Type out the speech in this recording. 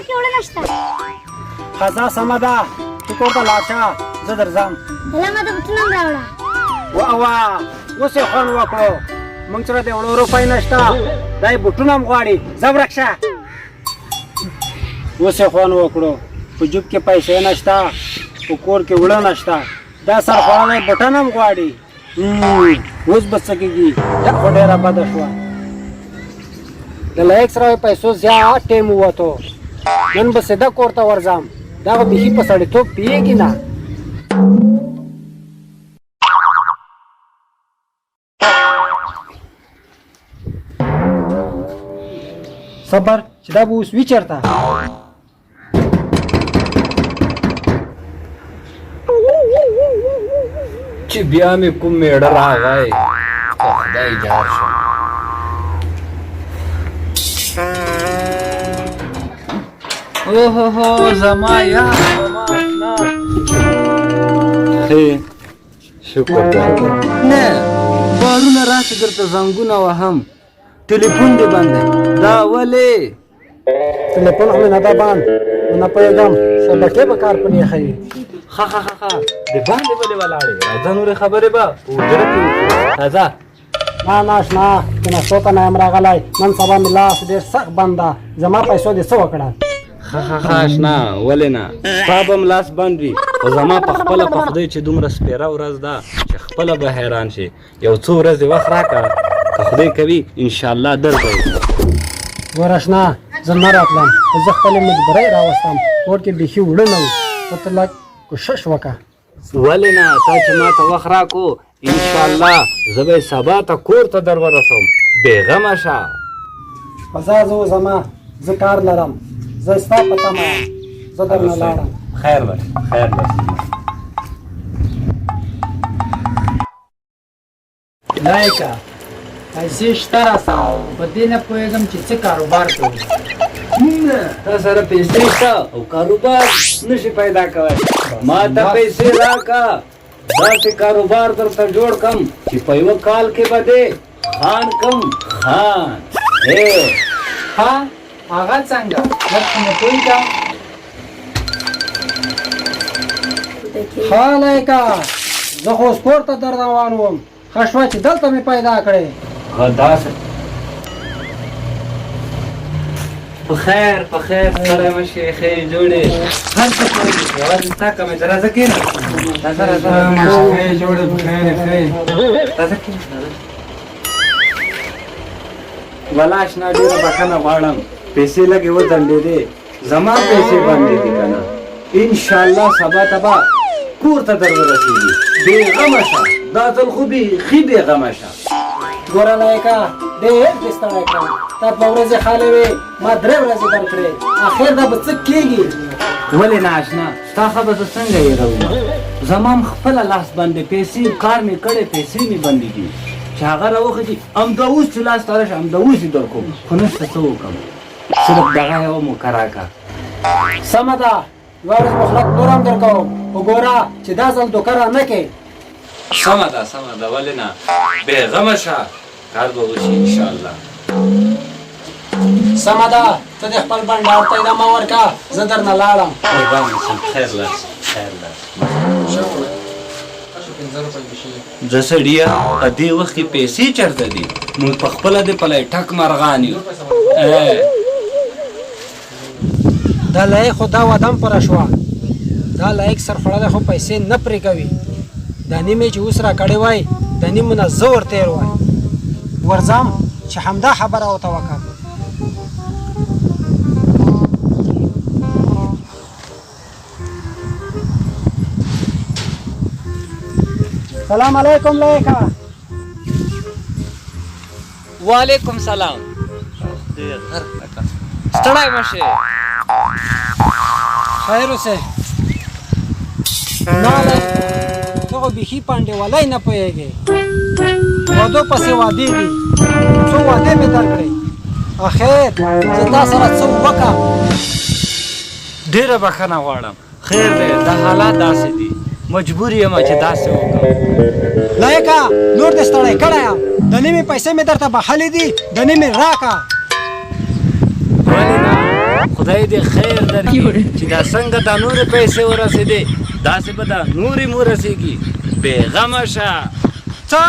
کې اوړه نشته. ښه سمه ده، ته کور ته لاړ شه، زه درځم. هله ما ته بوټونه هم راوړه. وا وا، اوس یې خوند وکړو. موږ سره د وړو روپۍ نشته، دا یې بوټونه هم غواړي. ځه ورک شه. اوس یې خوند وکړو، په جوب کې پیسې نشته، په کور کې وړه نشته، دا سر خوړلی بوټن هم غواړي. اوس به څه کېږي؟ دا خو ډېره بده شوه. د لایق سره پیسو زیات ټیم ووتو. نن به سیده کور ته ورځم، دا خو بیخي په سړیتوب پیږي نه. صبر چې دا به اوس وي چېرته. چې بیا مې کوم میړه راغی، په خدای جار شم. اوهو زما یار، زما اشنا، ښې شکر دی. نه بارونه راسه، درته زنګونه وهم، ټلیفون دې بند دی، دا ولې؟ ټلیفون خو مې نه ده بند، نه پوهېږم شبکې به کار پرې ښيي. ښه ښه ښه ښه، د باندې ولې ولاړې؟ راځه، نورې خبرې به په حجره کې وکړو، راځه. نه نه اشنا، کېناستو ته نه یم راغلی. نن سبا مې لاس ډېر سخت بند ده. زما پیسو دې څه وکړه؟ ښه ښه ښه اشنا، ولې نه، ستا به هم لاس بند وي، خو زما په خپله په خدای چې دومره سپېره ورځ ده چې خپله به حیران شې. یو څو ورځې وخت راکړه، که خدای کوي انشاءالله درته وکړم. ګوره اشنا، زه نه راتلم، خو زه خپلې مجبورۍ راوستم. کور کې بیخي اوړه نه وو، خو ته لږ کوشش وکړه. ولې نه، تا چې ما ته وخت راکو، انشاءالله زه به یې سبا ته کور ته در ورسوم، بېغمه شه. په ځه زه وځمه، زه کار لرم، زه ستا په تمه یم، زه درنه لاړم. خیر دی، خیر دی. لایکه پیسې شته راسره، په دې نه پوهېږم چې څه کاروبار کوو. تا سره پیسې شته او کاروبار نشي پیدا کوی؟ ما ته پیسې راکه، داسې کاروبار درته جوړ کم چې په یوه کال کې به دې خان کم خان. ها، هغه څنګه؟ لږ خو مې پوه که. ښه لایکه، زه خو اوس کور ته در روان وم، ښه شوه چې دلته مې پیدا کړې. ښه داسې، په خیر، په خیر، ستړی مه شې. ښې جوړې، هر څه کوي، یوازې ستا کمې ده. راځه کښېنه، راځه راځه. ښې جوړې، په خیر، ښې. راځه کښېنه. ولا اشنا، ډېره بښنه غواړم، پیسې لږې وځنډېدې، زما پیسې باندې دي که نه، انشاءالله سبا ته به کور ته در ورسېږي. بېغمه شه، دا ځل خو بیخي بېغمه شه. ګوره لایکه، ډېر دې ستړی کړم. تا دوه ورځې خالې وې، ما درې ورځې درکړې، اخر دا به څه کېږي؟ ولې نه اشنا، ستا ښه به زه څنګه هېروم؟ زما هم خپله لاس باندې پیسې، کار مې کړی، پیسې مې بندې دي، چې هغه راوخېږي، همدا اوس چې لاس ته راشي، همدا اوس یې درکوم، خو نشته، څه وکړم؟ صرف دغه یوه موقع راکړه. سمه ده، یوه ورځ مهلت نور هم درکوم، خو ګوره چې دا ځل دوکه را نه کې. سمه ده، سمه ده، ولې نه، بېغمه شه، کار به وشي انشاءالله. سمه ده، ته د خپل بنډار ته ادامه ورکړه، زه درنه لاړم. قربان شم، خیر لاړ شې، خیر لاړ شې. ځه سړیه، په دې وخت کې پیسې چېرته دي؟ موږ په خپله د پلی ټک مرغان یو. دا لایق خو دا وعده هم پوره شوه. دا لایق سرخوړلی خو پیسې نه پرې کوي. دا نیمې چې اوس راکړې وای، د نیمو نه زه ور تېر وای. ورځم چې همدا خبره ورته وکړم. سلام علیکم لایقه. وعلیکم سلام. خدای غرق کړه، ستړی مه شې. خیر اوسې. نه لایقه، ته خو بیخي په انډیوالۍ نه پوهېږې. وعدو پسې وعدې دي، څو وعدې مې درکړې، اخر زه تا سره څه وکړم؟ ډېره بښنه غواړم، خیر دی، دا حالات داسې دي، مجبور یم چې داسې وکړم. لایقه، نور دې ستړی کړی یم. د نیمې پیسې مې درته بخښلې دي، د نیمې راکړه. ولې نه، خدای دې خیر درکړي چې دا څنګه دا نورې پیسې ورسېدې، داسې به دا نورې هم ورسېږي. بېغمه شه. څه؟